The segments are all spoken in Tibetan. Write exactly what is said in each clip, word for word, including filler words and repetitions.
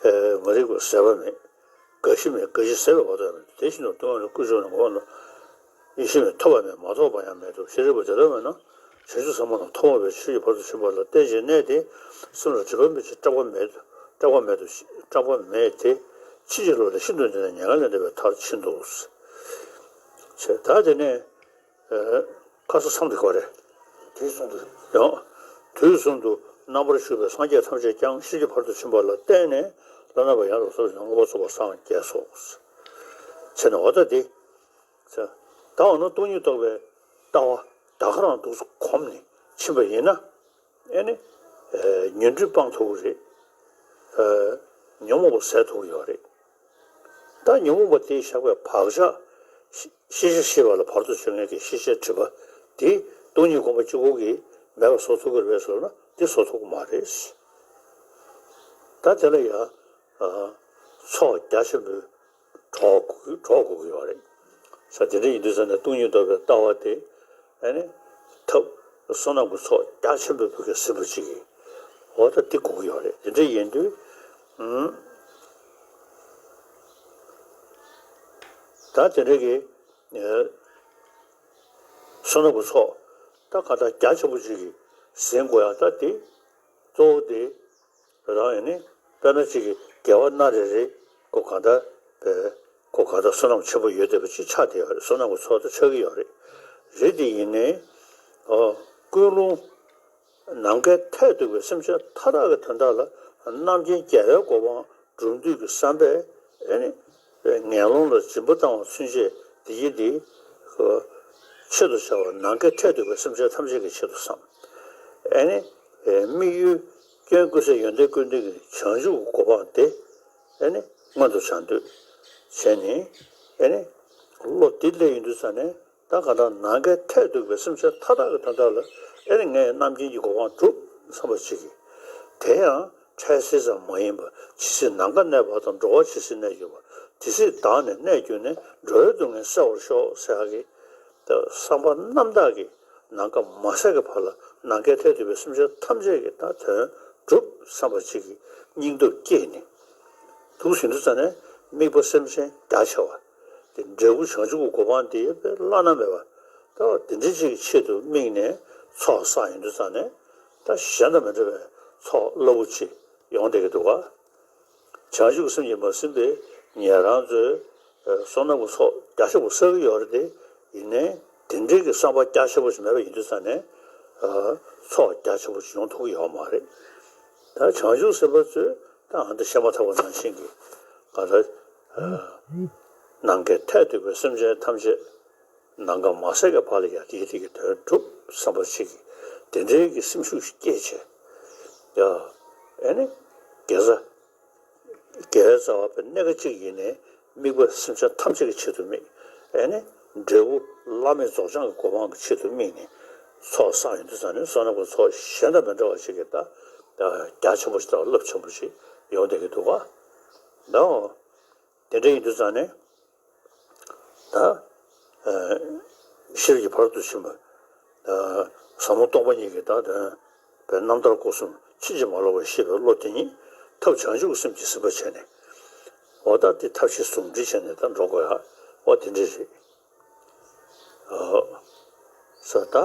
མ་རིག་པའི་ཟད་པ་མེད། རྒ་ཤི་མེད། རྒ་ཤི་ཟད་པའི་བར་དུ་ཡང་མེད། དེ་བཞིན་དུ་སྟོང་ཉིད་ཀུན་རྫོབ་ནི་ངོ་བོ་ཉིད་ཡེ་ཤེས་མེད། ཐོབ་པ་མེད། མ་ཐོབ་པ་ཡང་མེད་དོ། ཤེས་རིག་པ་དེ་ལྟར་མེད་ན་བྱང་ཆུབ་ཟབ་མོ་ལ་མཐོང་བ་བས་ཕྱིར་གྱི་བར་དུ་ཕྱིན་པ་ལ་བརྟེན་ཅིང་གནས་ཏེ། སེམས་ལ་སྒྲིབ་པ་མེད་ཅིང་སྐྲག་པ་མེད། སྐྲག་པ་མེད་དོ། སྐྲག་པ་མེད་དེ། ཕྱིན་ཅི་ལོག་ལས་ཤིན་ཏུ་འདས་ནས་མྱ་ངན་ལས་འདས་པའི་མཐར་ཕྱིན་ཏོ། ཞེས་ད་དེ་ནས། ཁ་སང་མཚམས་དེ་ག་རེད། དུས་གསུམ་དུ། ཡང་། དུས་གསུམ་དུ་རྣམ་པར་བཞུགས་པའི་སངས་རྒྱས་ཐམས་ཅད་ཀྱང་ཕྱིར་གྱི་བར་དུ་ཕྱིན་པ་ལ་བརྟེན་ནས་བླ་ན་མེད་པ་ཡང་དག་པར་རྫོགས་ཤིང་མངོན་པར་རྫོགས་པར་སངས་རྒྱས་སོ། ཟེར་ནས་འོ་ད་དེ། ད་འོ་ན་སྟོང་ཉིད་རྟོགས་པའི་ལྟ་བ་ད་ག་རང་འདུག་སེ་གོམས་ནས་ཕྱིན་པ་ཡིན་ན། ཨེ་ནི། ཉོན་སྒྲིབ་སྤང་ཐུབ་ཀྱི་རེད། ཉོན་མོངས་པ་ཟད་ཐུབ་ཀྱི་ཡོད་རེད། ད་ཉོན་མོངས་པ་དེས་བཞག་པའི་བག་ཆགས་ཤེས་བྱ་ཤེས་པ་ལ་བར་དུ་གཅོད་ངེས་ཀྱི་ཤེས་བྱའི་སྒྲིབ་པ་དེ་སྟོང་ཉིད་སྒོམ་པ་གཅིག་པོ་གིས་མེད་པ་བཟོ་ཐུབ་ཀྱི་རེད་ཟེར་ན་དེ་བཟོ་ཐུབ་ཀྱི་མ་རེད། ད་དེ་ལ་ཡང་ཚོགས་རྒྱ་ཆེན་པོའི་གྲོགས་དགོས་ཀྱི་ཡོད་རེད། ས་དེ་འདྲ་ཡིན་དུས་ཙང་ནས་སྟོང་ཉིད་རྟོགས་པའི་ལྟ་བ་དེ། ཨ་ནི། ཐབས་བསོད་ནམས་ཀྱི་ཚོགས་རྒྱ་ཆེན་པོའི་བུ་གའི་སྲིན་པོ་གཅིག་གིས། འོ་ད་འདི་དགོས་ཀྱི་ཡོད་རེད། དེ་འདྲ་ཡིན་དུས། ཨུམ། ད་དེ་འདྲ་གི། ཨེ། བསོད་ནམས་ཀྱི་ཚོགས་ད་ག་ད་རྒྱ་ཆེན་པོ་གཅིག་གིས་ཟིན་དགོས་ཡག་ད་དེ། གཙོ་བོ་དེ། རང་ཡིན་ནི། དཔེར་ན་གཅིག་གིས་དགེ་བ་སྣ་རེ་རེ་ཁོ་གང་ལྟར་པའི་ཁོ་གང་ལྟར་བསོད་ནམས་ཆེན་པོ་ཡོད་བསྡད་པ་ཅིག་ཆགས་བསྡད་ཡོད་རེད། བསོད་ནམས་ཀྱི་ཚོགས་དེ་ཆགས་ཀྱི་ཡོད་རེད། རེད་དེ་ཡིན་ནའི། ཨོ། ཀུན་སློང་། ནམ་མཁའི་མཐས་གཏུགས་པའི་སེམས་ཅན་མཐའ་དག་གི་དོན་དག་ལ་རྣམ་མཁྱེན་རྒྱལ་བའི་གོ་འཕང་སྒྲུབ་འདོད་ཀྱི་བསམ་པས་ཨེ་ནི། ངན་སློང་ལ་སྦྱིན་པ་བཏང་བ་ཚུན་ཆད་འདི་ཡི་འདི། ཆེད་དུ་བྱ་བ་ནམ་མཁའི་མཐས་གཏུགས་པའི་སེམས་ཅན་ཐམས་ཅད་ཀྱི་ཆེད་དུ་བསམ། ཨེ་ནི། དམིགས་ཡུལ་སྐྱོན་ཀུན་ཟད་ཡོན་ཏན་ཀུན་ལྡན་གྱི་བྱང་ཆུབ་ཀྱི་གོ་འཕང་དེ། ཨེ་ནི། མངོན་དུ་བྱང་འདོད་བྱས་ནས། ཨེ་ནི། བློ་འདི་སླེབས་ཡོང་དུས་ཙ་ནས། ད་གང་ལྟར་ནམ་མཁའི་མཐས་གཏུགས་པའི་སེམས་ཅན་མཐའ་དག་གི་དོན་དག་ལ་ཨེ་ནི་ངས་རྣམ་མཁྱེན་གྱི་གོ་འཕང་སྒྲུབ་བསམ་པ་ཅིག་གིས། དེ་ཡང་འཕྲལ་སེལ་ཙམ་མ་ཡིན་པར་ཇི་སྲིད་ནམ་མཁའ་གནས་པ་དང་། འགྲོ་བ་ཇི་སྲིད་གནས་གྱུར་པ། དེ་སྲིད་བདག་ནི་གནས་གྱུར་ནས། འགྲོ་བའི་སྡུག་བསྔལ་སེལ་བར་ཤོག་ཟེར་ཡག་གི། ད་བསམ་པ་རྣམ་དག་གིས་ནམ་མཁའ་མ་ཟད་ཀྱི་བར་ལ་ནམ་མཁའི་མཐས་གཏུགས་པའི་སེམས་ཅན་ཐམས་ཅད་ཀྱི་ད་དོན་སྒྲུབ་བསམ་པ་ཅིག་གིས་སྙིང་སྟོབས་བསྐྱེད་ནས། འདུག་ཟིན་དུས་ཙ་ནས་དམིགས་པ་སེམས་ཅན་རྒྱ་ཆེ་བ། དེ་འབྲས་བུ་བྱང་ཆུབ་ཀྱི་གོ་འཕང་དེ་དཔེ་བླ་ན་མེད་པ། ད་དེ་འདྲ་ཅིག་གི་ཆེད་དུ་དམིགས་ནས་ཚོགས་བསགས་ཡོང་དུས་ཙ་ནས། ད་གཞན་དང་མི་འདྲ་བའི་ཚོགས་རླབས་པོ་ཆེ་ཡོང་བསྡད་ཀྱི་འདུག་ག་བྱང་ཆུབ་ཀྱི་སེམས་ཀྱིས་མ་ཟིན་པའི་ཉན་རང་ཚོས་བསོད་ནམས་ཀྱི་ཚོགས་རྒྱ་ཆེན་པོ་བསགས་ཀྱི་ཡོད་རེད་དེ། ཡིན་ནའི་དེ་འདྲའི་གི་བསམ་པ་རྒྱ་ཆེན་པོ་ཞིག་མེད་པ་ཡིན་དུས་ཙ་ནས། ཚོགས་རྒྱ་ཆེན་པོ་ཞིག་ཡོང་ཐུབ་ཀྱི་ཡོད་མ་རེད། ད་བྱང་ཆུབ་སེམས་དཔའ་ཚོས་ད་ཨ་འདི་བཤད་མ་ཐག་པ་ནང་བཞིན་གྱི་ག་ལ། ནམ་མཁའི་མཐས་གཏུགས་པའི་སེམས་ཅན་ཐམས་ཅད་ནམ་མཁའ་མ་ཟད་ཀྱི་བར་ལ་ཡ་དེའི་དེ་གི་དོན་སྒྲུབ་བསམ་པ་ཞིག་གིས་དེ་འདྲའི་གི་སེམས་ཤུགས་ཤིག་སྐྱེས་བྱས། ཡ། ཨེ་ནི། དགེ་རྩ། དགེ་བའི་རྩ་བ་པའི་སྣེ་ཁ་གཅིག་ཡིན་ནའི་དམིགས་པ་སེམས་ཅན་ཐམས་ཅད་ཀྱི་ཆེད་དུ་དམིགས། ཨེ་ནི། འབྲས་བུ་བླ་མེད་རྫོགས་བྱང་གི་གོ་འཕང་གི་ཆེད་དུ་དམིགས་ནས་ཚོགས་བསགས་ཡོང་དུས་ཙ་ནས་བསོད་ནམས་ཀྱི་ཚོགས་གཞན་དང་མི་འདྲ་བ་ཞིག་གི་ད་རྒྱ་ཆེན་པོ་ཞིག་དང་རླབས་ཆེན་པོ་ཞིག་ཡོང་བསྡད་ཀྱི་འདུག་ག་ནའོ། དེ་འདྲ་ཡིན་དུས་ཙང་ནས་ད་ཨ་ཤེས་རབ་ཀྱི་ཕ་རོལ་ཏུ་ཕྱིན་པ། ཨ་ཟབ་མོ་སྟོང་པ་ཉིད་ཀྱི་ད་དོན་པའི་རྣམ་ཐར་སྒོ་གསུམ་ཕྱིན་ཅི་མ་ལོག་པར་ཤེས་པའི་བློ་དེ་ཉིད་ཐབས་བྱང་ཆུབ་ཀྱི་སེམས་ཀྱིས་ཟིན་པར་བྱས་ནས། འོ་ད་དེ་ཐབས་ཤེས་ཟུང་འབྲེལ་བྱས་ནས་ད་འགྲོ་དགོས་ཡ། འོ་དེ་འདྲ་རེད། ཨ་ས་ད།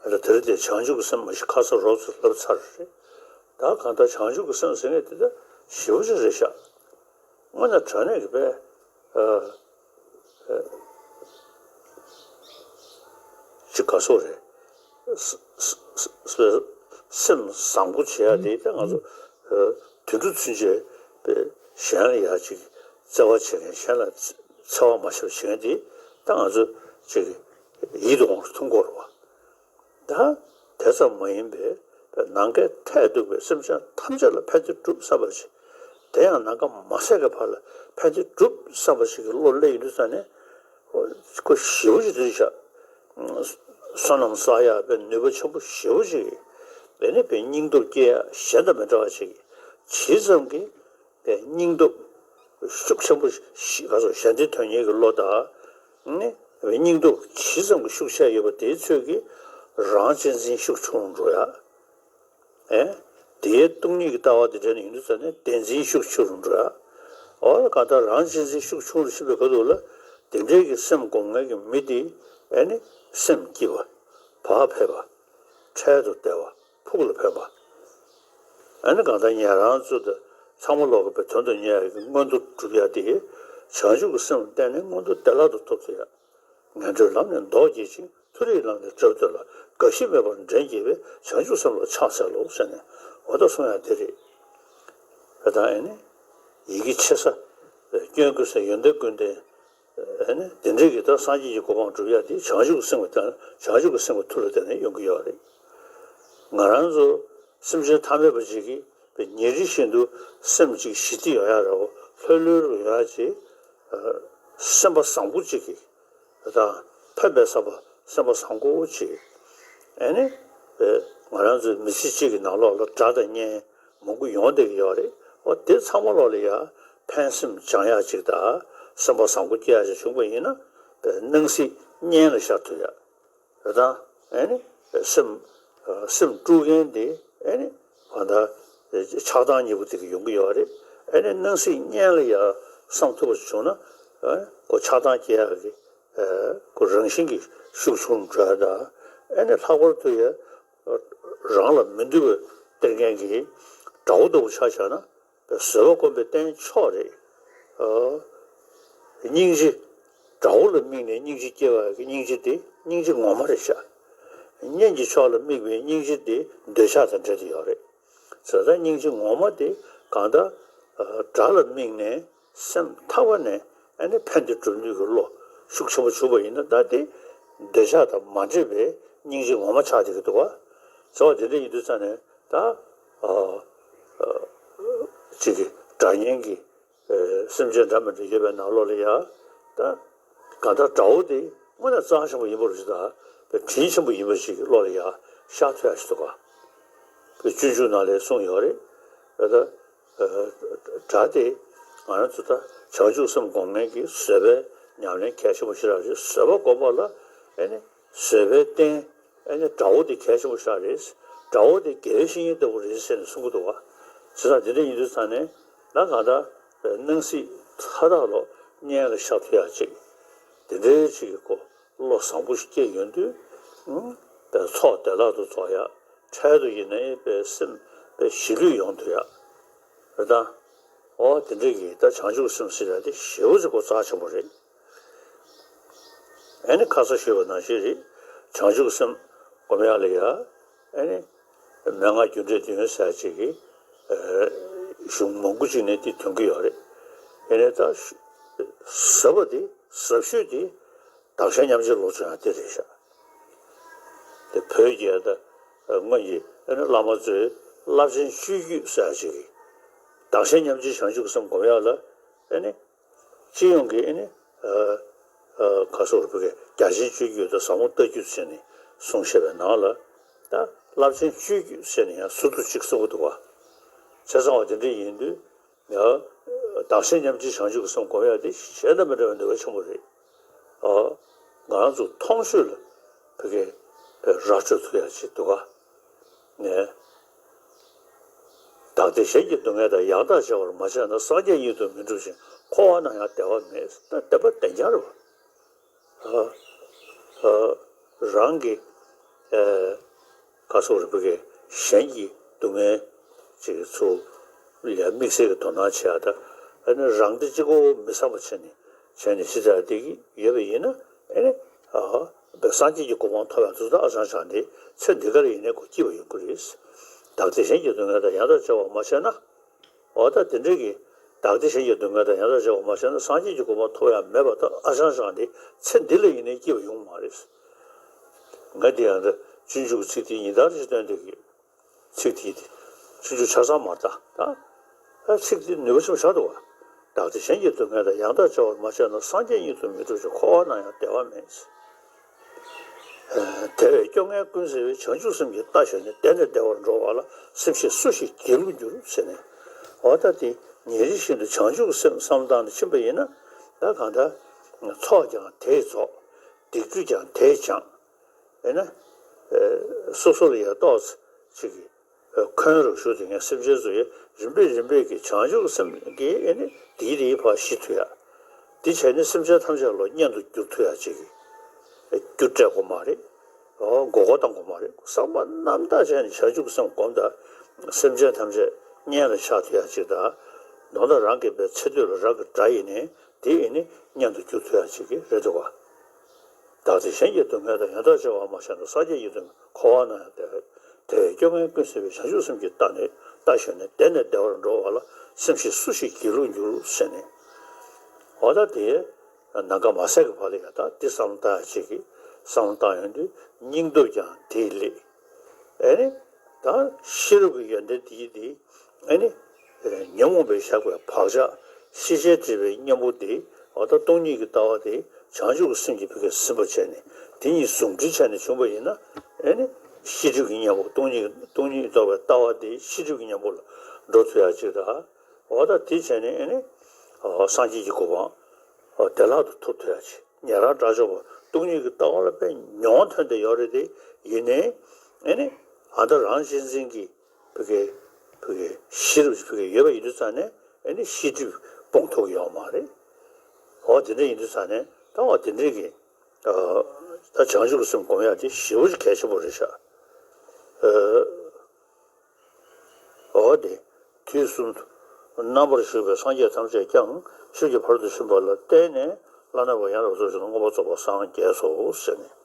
ཨ་ད་དེ་རིང་དེ་བྱང་ཆུབ་ཀྱི་སེམས་མ་གཞི་ཁ་སང་རོབ་ཙམ་བསླབས་ཚར་རེད། ད་གང་ལྟར་བྱང་ཆུབ་ཀྱི་སེམས་ཟེར་མཁན་དེ་ད་ཞེ་པོ་ཅིག་རེད་ཤག་དངོས་གནས་དྲང་གནས་ཀྱི་དཔེ། ཨ་ཨ་ཅིག་ག་སོགས་རེད། ས་ས་ས་སེམས་བཟང་པོ་བྱེད་ཡ་དེ་ད་ང་ཚོ་ཨ་དུད་འགྲོ་ཚུན་ཆད་དཔེ་གཞན་ལ་ཡ་ཅིག་བརྩེ་བ་བྱེད་མཁན། གཞན་ལ་འཚེ་བ་མ་བྱེད་པ་བྱེད་མཁན་དེ་ད་ང་ཚོ་ཅིག་ཡིད་དུ་འོང་ཐུང་གོ་རེད་བ། ད་དེ་ཙམ་མ་ཡིན་པའི་ནམ་མཁའི་མཐས་གཏུགས་པའི་སེམས་ཅན་ཐམས་ཅད་ལ་ཕན་བདེ་སྒྲུབ་བསམ་པ་ཅིག་དེ་ཡང་ནམ་མཁའ་མ་ཟད་ཀྱི་བར་ལ་ཕན་བདེ་སྒྲུབ་བསམ་པ་ཅིག་གི་བློ་སླེབས་ཡོང་དུས་ཙ་ནས། ཁོ་ཞེ་པོ་ཅིག་དེ་བཞག་བསོད་ནམས་བསགས་ཡག་པའི་ནུས་པ་ཆེན་པོ་ཞེ་པོ་ཅིག་ཨེ་ནི་པའི་སྙིང་སྟོབས་སྐྱེ་ཡ་གཞན་དང་མི་འདྲ་བ་ཅིག་ཇི་ཙམ་གྱིས་པའི་སྙིང་སྟོབས་ཤུགས་ཆེན་པོ་ཞིག་ག་སོགས་གཞན་དོན་དོན་གཉེར་གྱི་བློ་དང་། ནི་པའི་སྙིང་སྟོབས་ཇི་ཙམ་གྱི་ཤུགས་ཆེ་ཡོད་པ་དེའི་ཚོད་ཀྱིས་རང་གཅེས་འཛིན་ཤུགས་ཆུང་རུ་འགྲོ་ཡ། ཨེ། དེའི་སྟོང་ཉིད་ཀྱི་ལྟ་བ་དེ་འདྲ་ནི་ཡིན་དུས་ཙང་ནས་བདེན་འཛིན་ཤུགས་ཆུང་རུ་འགྲོ་ཡ། འོ་གང་ལྟར་རང་གཅེས་འཛིན་ཤུགས་ཆུང་རུ་ཕྱིན་པའི་སྐབས་དུ་ལ་དེ་འདྲའི་གི་སེམས་སྒོམ་མཁན་གྱི་མི་དེ་ཨེ་ནི་སེམས་སྐྱིད་པ། བག་ཕེབས་པ། འཕྲལ་དུ་བདེ་བ། ཕུགས་ལ་ཕན་པ། ཨ་ནི་གང་ལྟར་ཉན་རང་ཚོ་དང་ཚང་མ་ལོག་གི་པའི་དོན་དུ་གཉེར་ཡག་གི་མངོན་མཐོ་སྒྲུབ་ཡག་དེ་བྱང་ཆུབ་ཀྱི་སེམས་ལ་བརྟེན་ནས་མངོན་མཐོ་བདེ་བླག་ཏུ་ཐོབ་ཐུབ་ཡག་ངན་འགྲོའི་ལམ་ནས་ལྡོག་གྱིས་ཤིག་མཐོ་རིས་ལམ་ནས་བྲབ་སྟེ་ལ་རྒ་ཤི་མེད་པར་འདྲེན་བགྱིད་པའི་བྱང་ཆུབ་སེམས་ལ་ཕྱག་འཚལ་ལོ་ཟེར་ནས་འོ་ད་གསུང་ཡག་དེ་རེད། ད་ཨ་ནི་ཡི་གེ་ཆེ་ས་སྐྱོན་ཀུན་ཟད་ཡོན་ཏན་ཀུན་ལྡན། ཨ་ནི་དེ་འདྲའི་གི་ད་སངས་རྒྱས་ཀྱི་གོ་འཕང་སྒྲུབ་ཡ་དེ་བྱང་ཆུབ་སེམས་ཀྱི་སྟེང་བྱང་ཆུབ་ཀྱི་སེམས་ཀྱི་མཐུ་ལ་བརྟེན་ནས་ཡོང་གི་ཡོད་རེད། ང་རང་ཚོ་སེམས་ཅན་ཐ་མལ་པ་ཅིག་གིས་ཉིན་རེ་བཞིན་དུ་སེམས་ཅིག་ཞི་བདེ་ཡོང་ཡ་རེད་བ། ལྷོད་ལྷོད་རུ་ཡོང་ཡ་ཅིག་སེམས་པ་བཟང་པོ་ཅིག་གིས་དང་ཕན་པའི་བསམ་པ་སེམས་པ་བཟང་པོ་ཅིག་ཨ་ནི་ང་རང་ཚོའི་མི་ཚེ་གཅིག་གི་ནང་ལོགས་ལ་དགྲ་དང་གཉེན་མང་པོ་ཡོང་བསྡད་ཀྱི་ཡོད་རེད། འོ་དེ་ཚང་མ་ལོག་ལ་ཡ་ཕན་སེམས་སྦྱང་ཡག་ཅིག་དང་སེམས་པ་བཟང་པོ་སྐྱེ་ཡག་ཅིག་བྱུང་པ་ཡིན་ན་སྣང་སྲིད་གཉེན་ལ་ཤར་ཐུབ་ཡ་རེད་དང་། ཨ་ནི་སེམས་སེམས་དཀྲུག་མཁན་དེ་ཨ་ནི་གང་ལྟར་ཆགས་སྡང་གཉིས་པོ་དེ་གི་ཡོང་གི་ཡོད་རེད། ཨ་ནི་སྣང་སྲིད་གཉེན་ལ་ཡ་བསམ་ཐུབ་པ་བྱུང་ན་ཨ་ཁོ་ཆགས་སྡང་སྐྱེ་ཡག་གི་ཁོ་རང་བཞིན་གྱིས་ཤུགས་ཆུང་འགྲོ་ཡ་དང་། ཨ་ནི་ལྷག་པར་དུ་ཡ་རང་ལ་མི་འདོད་པའི་སྟེར་མཁན་གྱི་དགྲ་བོ་ལྟ་བུ་ཆ་བཞག་ན་བཟོད་པ་སྒོམ་པའི་རྟེན་མཆོག་རེད། ཨ། སྙིང་རྗེ། དགྲ་བོ་ལ་དམིགས་ནས་སྙིང་རྗེ་སྐྱེ་བ་གི་སྙིང་རྗེ་དེ་སྙིང་རྗེ་ངོ་མ་རེད་ཤག་གཉེན་གྱི་ཕྱོགས་ལ་དམིགས་པའི་སྙིང་རྗེ་དེ་འདོད་ཆགས་དང་འབྲེལ་ཏེ་ཡོད་རེད། བྱས་ཙང་སྙིང་རྗེ་ངོ་མ་དེ་གང་ལྟར་དགྲ་ལ་དམིགས་ནས་སེམས་ཐག་པ་ནས་ཨ་ནི་ཕན་བདེ་སྒྲུབ་ནུས་ཀྱི་བློ་ཤུགས་ཆེན་པོ་བྱུང་བ་ཡིན་ན་ད་དེ་འདོད་ཆགས་དང་མ་འདྲེས་པའི་སྙིང་རྗེ་ངོ་མ་ཆགས་བསྡད་ཀྱི་འདུག་བ། བྱས་པ་དེ་འདྲ་ཡིན་དུས་ཙང་ནས་ད་ཨ་ཨ་ཅིག་གི་དགྲ་གཉེན་གྱི་སེམས་ཅན་འདྲ་མི་འདྲ་ཡོད་པའི་ནང་ལོགས་ལ་ཡ། ད་གང་ལྟར་དགྲ་བོ་དེ་དངོས་གནས་རྩ་ཆེན་པོ་ཡིན་པ་རེད་ཤག་ད་དྲིན་ཆེན་པོ་ཡིན་པ་ཞིག་གི་བློ་ལ་ཡ་ཤར་ཐུབ་ཡ་ཞིག་འདུག་ག་སྤྱོད་འཇུག་ནང་ལ་གསུངས་ཡོད་རེད། ད་དགྲ་དེ་ང་རང་ཚོ་ད་བྱང་ཆུབ་སེམས་སྒོམ་མཁན་གྱི་བཟོད་པའི་ཉམས་ལེན་གལ་ཆེན་པོ་ཞིག་རང་རེད། བཟོད་པ་སྒོམ་པ་ལ་ཨེ་ནི་བཟོད་པའི་རྟེན། ཨེ་ནི་དགྲ་བོ་དེ་གལ་ཆེན་པོ་ཞིག་རེད། དགྲ་བོ་དེ་དགེ་བའི་བཤེས་གཉེན་ལྟ་བུ་རེད་ཟེར་ནས་གསུང་གི་འདུག་བ། བྱས་ཙང་དེ་འདྲ་ཡིན་དུས་ཙང་ནས་ད་གང་ལྟར་སྣང་སྲིད་མཐའ་དག་ལོག་གཉེན་ལ་ཤར་ཐུབ་ཡག་ཅིག་དེ་འདྲའི་ཅིག་གི་ཁོ་བློ་བཟང་པོ་ཞིག་སྐྱེས་ཡོང་དུས་ཨང་། པའི་ཚོགས་བདེ་བླག་ཏུ་རྫོགས་ཡག་འཕྲལ་དུ་ཡིན་ནའི་པའི་སེམས་པའི་ཞི་ལྷོད་ཡོང་ཐུབ་ཡག་རེད་ད། འོ་དེ་འདྲ་གི་ད་བྱང་ཆུབ་སེམས་ཟེར་ཡག་དེ་ཞེ་པོ་ཅིག་གོ་རྩ་ཆེན་པོ་རེད། ཨེ་ནི་ཁ་སང་ཞུས་པ་ནང་བཞིན་རེད། བྱང་ཆུབ་སེམས་སྒོམ་ཡག་ལ་ཡ། ཨེ་ནི། མན་ངག་རྒྱུ་འབྲས་བདུན་ཟེར་ཅིག་གི་གཞུང་མང་པོ་ཅིག་ནས་དེ་ཐོན་གྱི་ཡོད་རེད། ཨེ་ནི་ད། ཟབ་པ་དེ་ཟབ་ཤོས་དེ་བདག་གཞན་མཉམ་བརྗེ་ལོག་སྤྱོད་ཡག་དེ་རེད་ཤག་དེ་བོད་ཀྱི་ད་སྔོན་གྱི་ཨེ་ནི་བླ་མ་ཚོས་རླབས་ཆེན་སྤྱོད་བརྒྱུད་ཟེར་ཅིག་གི་བདག་གཞན་མཉམ་བརྗེ་བྱང་ཆུབ་སེམས་སྒོམ་ཡག་ལ་ཨེ་ནི། སྤྱི་ཡོངས་ཀྱི་ཨེ་ནི། ཁ་སོགས་རུ་བོད་ཀྱི་རྒྱ་ཆེན་སྤྱོད་བརྒྱུད་དང་ཟབ་མོ་ལྟ་བརྒྱུད་ཟེར་ནས་གསུངས་བཞག་པའི་ནང་ལ། ད་རླབས་ཆེན་སྤྱོད་བརྒྱུད་ཟེར་ནས་ཡང་ཟུར་དུ་གཅིག་གསུང་གི་འདུག་བ། བྱས་ཙང་བ་དེ་འདྲ་ཡིན་དུས། ཡང་། བདག་གཞན་མཉམ་བརྗེ་བྱང་ཆུབ་ཀྱི་སེམས་སྒོམ་ཡག་དེ་གཞན་དང་མི་འདྲ་བའི་ནུས་པ་ཆེན་པོ་རེད། ཨ། ང་རང་ཚོ་མཐོང་ཆོས་ལ་བོད་ཀྱི་ར་སྤྲོད་ཐུབ་ཡག་ཅིག་འདུག་ག་ནས། བདག་བདེ་གཞན་གྱི་སྡུག་བསྔལ་དང་། ཡང་དག་བརྗེ་བར་མ་བྱས་ན། སངས་རྒྱས་ཉིད་དུ་མི་འགྲུབ་ཅིང་། འཁོར་བ་ན་ཡང་བདེ་བ་མེད། ད་བདེན་པ་བདེན་རྐྱང་རེད་བ། ཨ། ཨ། རང་གི། ཨ། ཁ་སོགས་རིག་པ་གིས་གཞན་གྱི་སྡུག་བསྔལ་ཅིག་ཚུར་ལ་དམིགས་བསལ་གྱི་དོ་སྣང་བྱེད་ཡག་དང་། ཨ་ནི་རང་བདེ་གཅིག་པོ་མི་བསམ་པ་བྱས་ནས་བྱས་ནས་ཕྱི་དར་བསྡད་ཀྱི་ཡོད་པ་ཡིན་ན། ཨ་ནི། ཨ། སངས་རྒྱས་ཀྱི་གོ་འཕང་ཐོབ་ཡག་ཚོ་ད་ཨ་ཅང་ཅང་དེ་ཚེ་འདི་གར་ཡིན་ནའི་ཁོ་སྐྱིད་པ་ཡོང་གི་རེད། བདག་བདེ་གཞན་གྱི་སྡུག་བསྔལ་དང་། ཡང་དག་བརྗེ་བར་མ་བྱས་ན། འོ་ད་དེ་འདྲ་གི་བདག་བདེ་གཞན་གྱི་སྡུག་བསྔལ་དང་ཡང་དག་བརྗེ་བར་མ་བྱས་ན། སངས་རྒྱས་ཀྱི་གོ་འཕང་ཐོབ་ཡག་མེད་པ་ད་ཨ་ཅང་ཅང་དེ་ཚེ་འདི་ལ་ཡིན་ནའི་སྐྱིད་པ་ཡོང་མ་རེད། ང་འདི་ཡང་ད་སྤྱོད་འཇུག་གི་ཚིག་དེ་ཉིན་ལྟར་ཞིག་བཏོན་བསྡད་ཀྱི་ཡོད། ཚིག་དེ་དེ་སྤྱོད་འཇུག་ཆ་ཚང་མ་ད་ད་ཨ་ཚིག་དེ་ནུས་པ་ཆེན་པོ་ཆགས་འདུག་བ། བདག་བདེ་གཞན་གྱི་སྡུག་བསྔལ་དང་། ཡང་དག་བརྗེ་བར་མ་བྱས་ན། སངས་རྒྱས་ཉིད་དུ་མི་འགྲུབ་ཅིང་། འཁོར་བ་ན་ཡང་བདེ་བ་མེད། དེ་བས་སྐྱོ་ངལ་ཀུན་སེལ་བའི། བྱང་ཆུབ་སེམས་ཀྱི་རྟ་ཞོན་ནས། བདེ་ནས་བདེ་བར་འགྲོ་བ་ལ། སེམས་ཤེས་སུ་ཞིག་སྒྱིད་ལུག་འགྱུར་ཟེར་ནས། འོ་ད་དེ་ཉིན་རེ་བཞིན་དུ་བྱང་ཆུབ་སེམས་བསམ་བློ་བཏང་ནས་ཕྱིན་པ་ཡིན་ན། ད་གང་ལྟར་ཚོགས་ཀྱང་དེས་རྫོགས། སྡིག་སྒྲིབ་ཀྱང་དེས་སྦྱངས། ཡིན་ན། སོ་སོ་ལ་ཡང་ཏོག་ཙམ་ཅིག་གི་ འཁོན་རབ་ཞུགས་དེ་ངས་སེམས་ཅན་ཚོ་ཡི་རིམ་པས་རིམ་པས་ཀྱི་བྱང་ཆུབ་སེམས་ཀྱིས་ཨེ་ནི་དེའི་དེའི་ཕར་ཞི་ཐུབ་ཡ། དེ་བྱས་ནས་སེམས་ཅན་ཐམས་ཅད་ལ་གཉེན་དུ་འགྱུར་ཐུབ་ཡ་ཅིག་གི་རྒྱུ་སྤྲད་དགོས་མ་རེད། འོ་མགོ་སྐོར་བཏང་དགོས་མ་རེད། བསམ་པ་རྣམ་དག་བྱས་ནས་བྱང་ཆུབ་ཀྱི་སེམས་བསྒོམ་དང་། སེམས་ཅན་ཐམས་ཅད་གཉེན་ལ་ཆགས་ཐུབ་ཡ་ཅིག་དང་། མདོར་ན་རང་གི་པའི་ཚེ་སྟོད་ལ་རང་གི་དགྲ་ཡིན་ནའི་དེ་ཡིན་ནི་གཉེན་དུ་འགྱུར་ཐུབ་ཡ་ཅིག་གི་རེད་འདུག་བ། བདག་དེ་གཞན་གྱི་སྡུག་བསྔལ་དང་། ཡང་དག་བྱ་བ་མ་བྱས་ན། སངས་རྒྱས་ཀྱི་སྡུག་བསྔལ་འཁོར་བ་ན་ཡང་བདེ་བས། དེ་བས་སྐྱོ་ངལ་ཀུན་སེལ་བའི། བྱང་ཆུབ་སེམས་ཀྱིས་བལྟ་ནས་བལྟ་ཞིག་ནས། བདེ་ནས་བདེ་བར་འགྲོ་བ་ལ། སེམས་ཤེས་སུ་ཞིག་སྒྱིད་ལུག་འགྱུར་ཟེར་ནས། འོ་ད་དེ་ནམ་མཁའ་མ་ཟད་ཀྱི་བར་ལ་ཡང་ད་འདི་བསམ་བློ་བཏང་ཡ་ཅིག་གིས་བསམ་བློ་བཏང་ཡོང་དུས་སྙིང་སྟོབས་ཀྱང་དེས་ལེགས། ཨེ་ནི། ད་ཤེས་རབ་ཀྱི་ཡོན་ཏན་དེ་ཡིས་དེ། ཨེ་ནི། ཉོན་མོངས་པས་བཞག་པའི་བག་ཆགས་ཤེས་བྱའི་སྒྲིབ་པའི་གཉེན་པོ་དེ། འོ་ད་སྟོང་ཉིད་ཀྱི་ལྟ་བ་དེ་བྱང་ཆུབ་ཀྱི་སེམས་ཀྱིས་ཕ་གིར་ཟིན་པར་བྱས་ནས་དེ་གཉིས་ཟུང་འབྲེལ་བྱས་ནས་བྱུང་བ་ཡིན་ན། ཨེ་ནི། ཤེས་སྒྲིབ་ཀྱི་གཉེན་པོ་སྟོང་ཉིད་སྟོང་ཉིད་རྟོགས་པའི་ལྟ་བ་དེ་ཤེས་སྒྲིབ་ཀྱི་གཉེན་པོ་ལ་འགྲོ་ཐུབ་ཡ་ཅིག་དང་། འོ་ད་དེ་བྱས་ནས་ཨེ་ནི། སངས་རྒྱས་ཀྱི་གོ་འཕང་བདེ་བླག་ཏུ་ཐོབ་ཐུབ་ཡ་ཅིག་ཉན་རང་དགྲ་བཅོམ་པ་སྟོང་ཉིད་ཀྱི་ལྟ་བ་ལ་དཔེ་མྱོང་ཐོན་བསྡད་ཡོད་རེད་དེ། ཡིན་ནའི་ཨེ་ནི། ཨ་ད་རང་གཅེས་འཛིན་གྱི་ཕ་གི་ཕ་གི་ཤེས་རབ་ཕ་གི་ཡོད་པ་ཡིན་དུས་ཙང་ནས། ཨེ་ནི་ཤེས་སྒྲིབ་སྤོང་ཐུབ་ཀྱི་ཡོད་མ་རེད། འོ་དེ་འདྲ་ཡིན་དུས་ཙང་ནས་ད་འོ་དེ་འདྲའི་གི་ད་བྱང་ཆུབ་ཀྱི་སེམས་སྒོམ་ཡག་དེ་ཞེ་པོ་ཅིག་གལ་ཆེན་པོ་རེད་ཤག་འོ་དེ། དུས་གསུམ་དུ་རྣམ་པར་བཞུགས་པའི་སངས་རྒྱས་ཐམས་ཅད་ཀྱང་། ཆོས་ཀྱི་ཕ་རོལ་ཏུ་ཕྱིན་པ་ལ་བརྟེན་ནས་བླ་ན་མེད་པ་ཡང་དག་པར་རྫོགས་བྱེད་ལ་མངོན་པར་རྫོགས་པར་སངས་རྒྱས་སོ་ཟེར་ནས།